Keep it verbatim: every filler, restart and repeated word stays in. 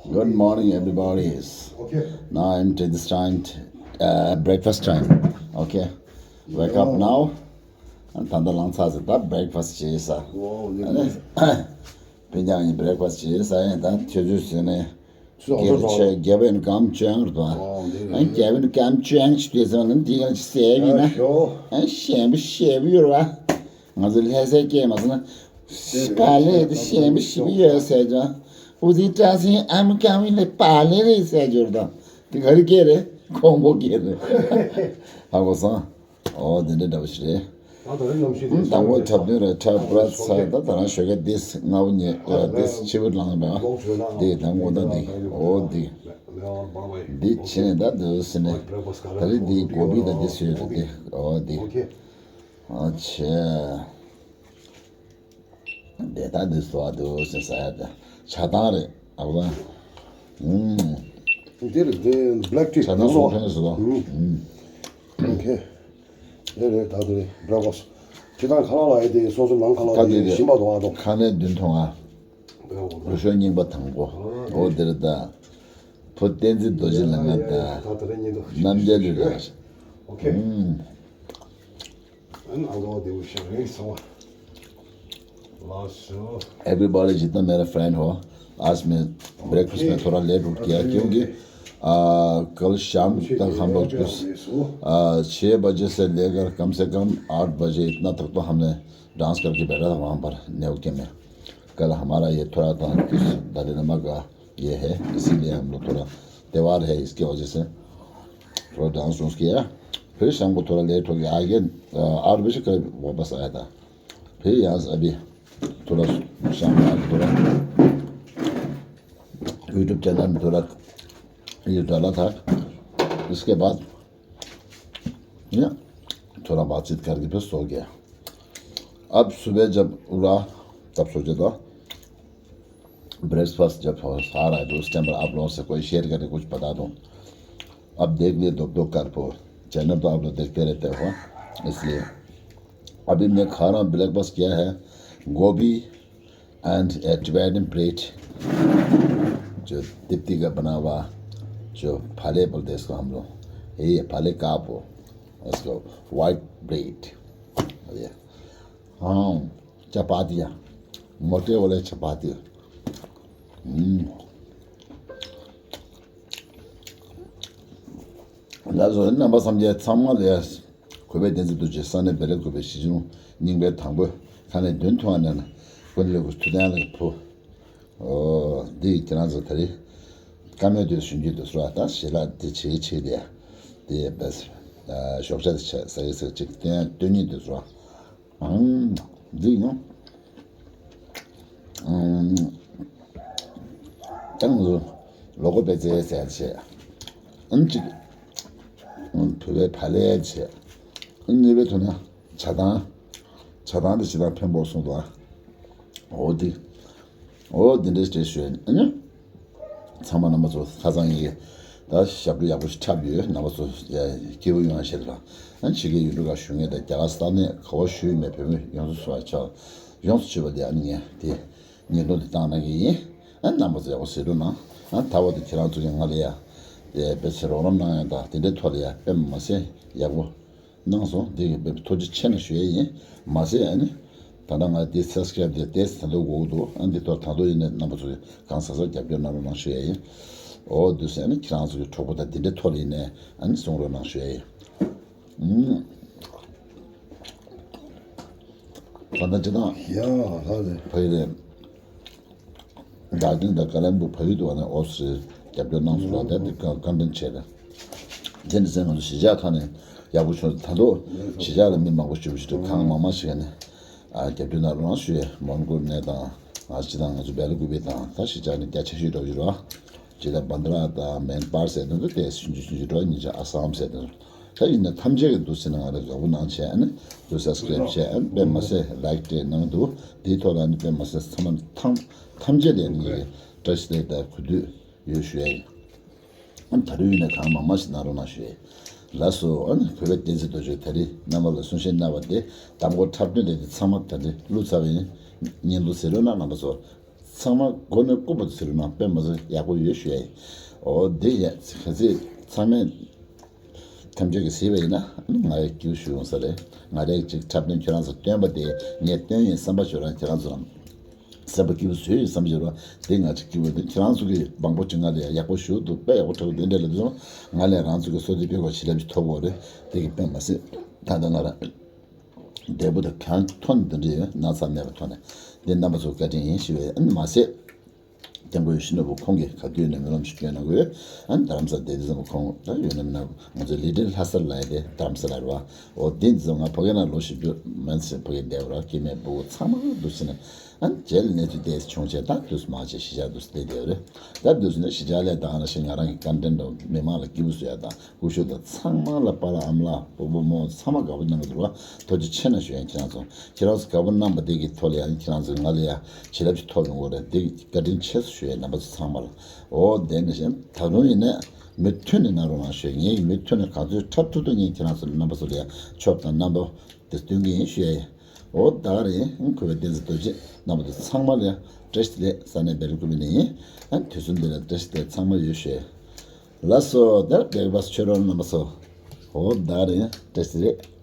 Good morning, everybody. Okay. Now I'm to this time, uh, breakfast time. Okay. Wake up now. ད་ལྟ་ལངས་ཚར་ཟིན། ད་breakfast བྱེད་ས། ཨོ་ནི། ཨ་ནི། བུ་ཉག་ཡིན་breakfast བྱེད་ས་ཡིན། ད་ཁྱོད་ཚོས་ཟིན་ནས། ཚོས་ཨོ་ཚོ་རྒྱབ་ཨིན་ཀམ་ཅང་རེད་པ། ཨོ་ནི། ཨ་རྒྱབ་ཨིན་ཀམ་ཅང་ཅི་དེ་ཚོ་ནི་འདི་ག་ཅི་ཟེར་ཡིན་ན། ཨ་ཞེན་པོ་ཞེ་པོ་ཡོད་རེད་པ། ང་ཚོ་ལྷ་སའི་སྐད་མ་སོང་ན། བ་ལེ་དེ་ཞེན་པོ་ཞེ་པོ་ཡོད་ཟེར་ཀྱང་། ཨུ་ཚོའི་སྐྲ་སེན་ཨ་མ་ཀམ་ཡིན་ལེ་བ་ལེ་རེད་ཟེར་རྒྱུ་རེད་ད། དེ་ག་རེ་སྐད་རེད། ཀོང་པོ་སྐད་རེད། ཧ་གོ་སོང་། ཨོ་དེ་འདྲ་འདྲ་པོ་ཞིག་རེད། ད་ད་རེས་གནམ་གཤིས་དེ་དང་པོ་འཁྲབ་སྟོན་རེད། འཁྲབ་པ་ཚར། ད་ད་རང་ཞོགས་ཀས་དེ་སྔ་པོ་ཉལ་ཨ་དེ་ཕྱི་པོ་ལངས་པ། དེ་དང་པོ་ད་དེ་ཨོ་དེ། འདི་བྱས་ནས་ད་འདི་ཟེར་ནས་ད་རེས་འདི་གོ་བི་ད་འདི་ཟོས་རེད་དེ་ཨོ་དེ། ཨོ་ཆེ། འདི་ད་འདི་ཟོ་བ་འདུག་ཟེར་ས་ཡ་ད་ཇ་ཐང་རེད་ཨ་བ། ཨུམ། འདི་རེད་འདི་black tea ཇ་ཐང་སོང་ཐོན་ཟོ་བ། ཨུམ། ཨོ་ཁེ། རེད་རེད། ད་དེ་རེད་breakfast། ཁྱེད་རང་ཁ་ལག་ལ་ཡི་དེ་སོ་སོ་ནང་ཁ་ལག་ལ་ཡི་ཞིམ་པ་འདུག་ཨ་དོ། ཁ་ནས་བདུན་ཐོང་ཨ། རུ་ཤོ་རྙིང་པ་དང་པོ། ཨོ་དེ་རེད་ད། བུ་བསྟན་འཛིན་རྡོ་རྗེ་ལ་ང་ད། རྣམ་རྒྱལ་ལུས་ར། ཨོ་ཁེ། ཨུམ། Everybody, जितना मेरा friend हो, आज मैं breakfast में थोड़ा लेट उठ गया क्योंकि आ, कल शाम तक हम लोग कुछ आ, छः बजे से लेकर कम से कम आठ बजे इतना तक तो हमने डांस करके बैठा था वहाँ पर नेवके में। कल हमारा ये थोड़ा सा कुछ दादी नमा का ये है, इसीलिए हम लोग थोड़ा त्योहार है, इसकी वजह से थोड़ा डांस वांस किया। फिर शाम को थोड़ा लेट हो गया, आगे आ, आठ बजे करीब वापस आया था। फिर यहाँ से अभी थोड़ा शाम में आके थोड़ा YouTube चैनल में थोड़ा ये डाला था। इसके बाद या थोड़ा बातचीत करके फिर सो गया। अब सुबह जब उठा तब सोचा था ब्रेकफास्ट जब हो- आ रहा है तो उस टाइम पर आप लोगों से कोई शेयर करके कुछ बता दूं। अब देख लिए दो दो कर पो चैनल तो आप लोग देखते रहते हो इसलिए। अभी मैं खा रहा हूँ ब्रेकफास्ट क्या है गोभी एंड टिबेटन ब्रेड जो तिप्ती का बना हुआ जो फाले बोलते हैं इसको हम लोग। ये फाले कापो इसको वाइट ब्रेड। हाँ। चपातियाँ मोटे वाले चपातियाँ। हम्म। ལགས་སོ། རྣམ་པ་སེམས་ཅན་ཚང་མ་ལ་གུས་པས་བསྟན་འཛིན་རྡོ་རྗེ་ས་གནས་བེ་རི་གུས་པས་ཞི་ཅིན་རྙིང་པའི་དང་པོས་ཁ་ནས་བདུན་ཐུང་བ་ནས་ན་ཀུན་ལེགས་ཀྱི་ཐུགས་དམ་ལ་ཕུལ། འདི་ཁྱེད་རང་ཚོ་ད་རེས་བཀའ་མོལ་དུ་ཞུ་རྒྱུ་དུ་སོ་ད་ཞེ་ལག་འདི་བྱེད་ཆེད་དེ་དེ་བས་ཞོགས་ཇ་དེ་ཆ་ས་ཡི་ས་ཅིག་སྟོན་སྟོན་ཉིད་དུ་སོ། ཨང་། འདི་ཡང་། ཨང་། ཏང་ལོ་ལོ་གོ་པེ་ཙེ་ཟེར་ཆེ། ཨང་ཅིག་ཨང་བོད་པའི་ཕ་ལེ་ཆེ། ཨང་གཉིས་པའི་ཐོག་ན་ཇ་དང་། ཇ་དང་དེ་ཇི་ལྟར་ཕན་པོ་གསུངས་འདུག་ཨ། འོ་དེ། འོ་དེ་འདྲའི་སྤྲེལ་ཞུས་ཨ་ནི། ཚང་མ་རྣམ་པ་ཚོ་ཁ་སང་ཡི་ད་ཞབས་བྲོ་ཡག་པོ་ཞིག་འཁྲབ་ཡོད། རྣམ་པ་ཚོ་སྐྱིད་པོ་ཡོང་བ་ཞིག་ལ་ཨ་ཕྱི་རྒྱལ་ཡུལ་གྲུ་ཁག་བཞུགས་མཁན་དང་རྒྱ་གར་ས་གནས་ག་བ་བཞུགས་ཡོད་མེད་བོད་མི་ཡོངས་སུ་སོ་བ་ཆགས་ཡོངས་སུ་ཆོད་པ་དེ་ཨ་ནི་ངས་དེ་ཉིན་ཐོ་དེ་བཏང་གནང་གི་ཡིན། ཨ་རྣམ་པ་ཚོ་ཡག་པོ་གཟིགས་རོགས་གནང་། ཨ་ད་བར་དུ་ཁྱེད་རང་ཚོ་གིས་ང་ལ་ཡ་དེ་དཔེ་ཆ་རོགས་རམ་གནང་ཡ་དང་དེ་འདྲའི་ཐོག་ལ་ཡ་དཔེ་མ་ཟད་ཡག་པོ། གནང་སོང་། དེ་ཡིན་པའི་ཐུགས་རྗེ་ཆེ་ན་ཞུ་ཡས་ཡིན། མ་ཟད་ཨ་ནི། ད་ལྟ་ང་དེ་སབ་སི་ཀ་རེབ་དེ་ཏེས་ད་དུང་དགོས་ཀྱི་འདུག་ཨ་འདི་ཐོག་ད་དུང་ཡིན་ནའི་རྣམ་པ་ཚོ་གང་ཟག་ཟག་རྒྱབ་སྐྱོར་གནང་རོགས་གནང་ཞུ་ཡས་ཡིན། འོ་དུས་ཟེར་ཨ་ནི་ཁྱེད་རང་ཚོ་གི་གྲོགས་པོ་དང་དེ་འདྲའི་ཐོག་ལ་ཡིན་ནའི་ཨ་ནི་གསུང་རོགས་གནང་ཞུ་ཡས་ཡིན། ད་ལྟ་ཅི་དང་། ཡ་ཧ་ལས། ཕ་ཡི་རེད། རྡ་སྟེང་དང་ཀ་ལམ་བུ་བལ་ཡུལ་དུ་བ་ནས་ཨོ་སི་རྒྱབ་སྐྱོར་གནང་སོང་ལ་དེ་དེ་བཀའ་བཀའ་དྲིན་ཆེ་རེད། དེ་འདི་ཚེ་ང་ཚོ་གཞིས་ཆགས་ཁག་ནས་ཡག་པོ་བྱུང་། ད་དུང་གཞིས་ཆགས་ལ་མི་མང་པོ་ཞིག་ཞིག་ཁང་མང་མང་ཞིག་ནས་ཨ་རྒྱབ་སྐྱོར་གནང་རོགས་གནང་ཞུ་ཡས། མོན་གྷོ་ནས་དང་ང་ཚོ་དང་ང་ཚོ་བལ་ཡུལ་ཀུ་པེ་དང་ད་གཞིས་ཆགས་ནས་རྒྱ་ཆེ་ཤོས་འདྲ་བོ་ཞིག་རེད་བ། ཇི་ལྟར་བན་དྷ་ར་དང་མེན་པར་ཟེར་དེ་ཚོ་དེ་ཆུང་ཆུང་ཆུང་ཆུང་འགྲོ་ཉིན་ཆ་ཨ་སམ་ཟེར་དེ་ཚོ། ད་ཡིན་ན་ཐམས་ཅད་ཀྱི་འདུག་ཟེར་ན་ང་རང་དགའ་པོ་གནང་བྱས་ཨ་ནི་འདུག་སབ་སི་ཀ་རེབ་བྱས་ཨ་ནི་དཔེ་མ་ཟད་ལའིཀ་སྤྲད་གནང་འདུག་དེའི་ཐོག་ལ་ཨ་ནི་དཔེ་མ་ཟད་ཚང་མ་ཐམས་ཐམས་ཅད་ལ་ཨ་ནི་ངས་བཀྲ་ཤིས་བདེ་ལེགས་དང་གུས་འདུད་ཡོད་ཞུ་ཡ་ཡིན། ཨ་ནི་ད་རེས་ཡིན་ན་གང་མང་མང་ཞིག་གནང་རོགས་གནང་ཞུ་ཡ་ཡིན། ལགས་སོ། ཨ་ནི་བོད་པའི་བསྟན་འཛིན་རྡོ་རྗེ་ད་རེས་རྣམ་པ་ལ་གསུང་བཤད་གནང་བ་དེ་གདམས་སྐོར་འཁྲབ་སྟོན་དེ་ཚང་མ་ད་རེས་བླུགས་ཚར་བ་ཡིན། སྙན་ཐོ་ཟེར་རོགས་གནང་རྣམ་པ་ཚོ། ཚང་མ་མགོ་ནས་རྐུབ་བར་ཟེར་ན་དཔེ་མ་སྲིད་ཡག་པོ་ཡོད་ཞུ་ཡ་ཡིན། འོ་འདི་ཡ་ག་ཚོད་ཚང་མས་ཐམས་ཅད་ཀྱིས་གཟིགས་པ་ཡིན་ན་ང་ཡ་སྐྱིད་ཞུ་ཡོང་ས་རེད། ང་རས་ཅིག་འཁྲབ་སྟོན་ཁྱེད་རང་ཚོ་སྟོན་པ་དེ་ངས་སྟོན་ཡིན་བསམ་པ་ཞུ་རང་ཁྱེད་རང་ཚོ་རང་སེམས་པ་སྐྱིད་པོ་བཟོས་ཡོད་བསམ་བྱས་རོགས་དེ་ང་ཅིག་སྐྱིད་པོ་འདུག་ཁྱེད་རང་ཚོ་གིས་མང་པོ་ཅིག་ང་ལ་ཡ་ཡག་པོ་ཞུ་འདུག་དཔེ་ཡག་པོ་འཁྲབ་དེ་འདྲ་ལ་དུས་ང་ལས་རང་ཚོ་གི་སོ་དེ་དཔེ་བ་ཞི་ལབ་ཅིག་ཐོབ་དགོས་རེད། དེ་གི་དཔེ་མ་སྲིད་ད་ལྟ་ང་རང་བདེ་པོ་དང་གང་ཐོན་འདི་འདྲ་ཡོད་ན་ཚ་མེད་པ་ཐོན་ནས་འདི་རྣམ་པ་ཚོ་བཀའ་དྲིན་ཡིན་ཞུ་བས་མ་ཟད། སྐྱབས་མགོན་ཡིད་བཞིན་ནོར་བུ་ཁོང་གིས་ག་དུས་ནས་སྨོན་ལམ་ཞིག་སྐྱོན་གནང་གི་ཡོད། ཨ་ནི་རྡ་རམ་ས་དེ་དུས་ཙམ་ཁོང་ད་ཡོད་ན་མིན་ན་ང་ཚོའི་ལི་ཏིལ་ལྷ་ས་ལ་ཡ་དེ་རྡ་རམ་ས་ལ་རེད་བ། འོ་དེ་དུས་ཙམ་ང་ཕ་གི་ན་ལོ་བཞི་བཅུ་མན་ཚེ་ཕ་གི་བསྡད་པ་ར་སྐྱེ་དམན་ཕྲུ་གུ་ཚང་མ་འདུག་ཟེར་ནས་ཨ་ནི་རྗེས་ལ་གནས་ཚུལ་དེ་བྱུང་བྱས་ད་དུས་མ་བྱས་གཞིས་ཆགས་འདུག་ཟེར་བསྡད་བསྡད་པ་རེད། ད་དུས་ནས་གཞིས་ཆགས་ལས་ད་ང་རང་ཞིག་ང་རང་གི་བཀའ་དྲིན་དང་མི་མང་ལ་སྐྱིད་པོ་བཟོ་ཡ་དང་། སྐུ་ཞབས་དང་ཚང་མ་ལ་པཱ་ལགས་ཨ་མ་ལགས་སྤོ་བོ་རྨོ་ཚང་མ་དགའ་པོ་གནང་གི་འདུག་ལ་ཐུགས་རྗེ་ཆེ་གནང་ཞུ་ཡིན། ཁྱེད་རང་ཚོ་ཁྱེད་རང་ཚོ་དགའ་པོ་གནང་བ་དེ་གི་ཐོག་ལ་ཡང་ཁྱེད་རང་ཚོས་ང་ལ་ཡང་བྱིན་རླབས་ཅིག་ཐོབ་ཡོང་གི་རེད། དེ་གི་བཀའ་དྲིན་ཆེ་ཟེར་ཞུ་ཡིན་རྣམ་པ་ཚོ་ཚང་མ་ལ། འོ་དེ་ནས་བཞིན་ད་རུང་ཡིན་ནས་མུ་མཐུད་ནས་གནང་རོགས་གནང་ཞུ་ཡིན། ངས་མུ་མཐུད་ནས་ག་ཚོད་འཁྲབ་ཐུབ་ཐུབ་ངས་ཁྱེད་རང་ཚོ་ལ་རྣམ་པ་ཚོ་ལ་ཡང་ཆོབ་དང་རྣམ་པ་དེ་སྟོན་གི་ཡིན་ཞུ་ཡ་ཡིན། འོ་ད་ག་རེད། ཁོ་བའི་བསྟན་འཛིན་རྡོ་རྗེ་རྣམ་པ་ཚོ་ཚང་མ་ལ་ཡང་བཀྲ་ཤིས་བདེ་ལེགས་ས་གནས་སྦེལ་ཀོབ་ནས་ཡིན། ཨ་དུས་གསུམ་འདི་ལ་བཀྲ་ཤིས་བདེ་ལེགས་ཚང་མ་ཡོད་ཞུ་ཡ་ཡིན། ལགས་སོ། ད་བེག་བཱས་ཆོས་རོགས་རྣམ་པ་ཚོ། འོ་ད་རེད། བཀྲ་ཤིས་བདེ་ལེགས།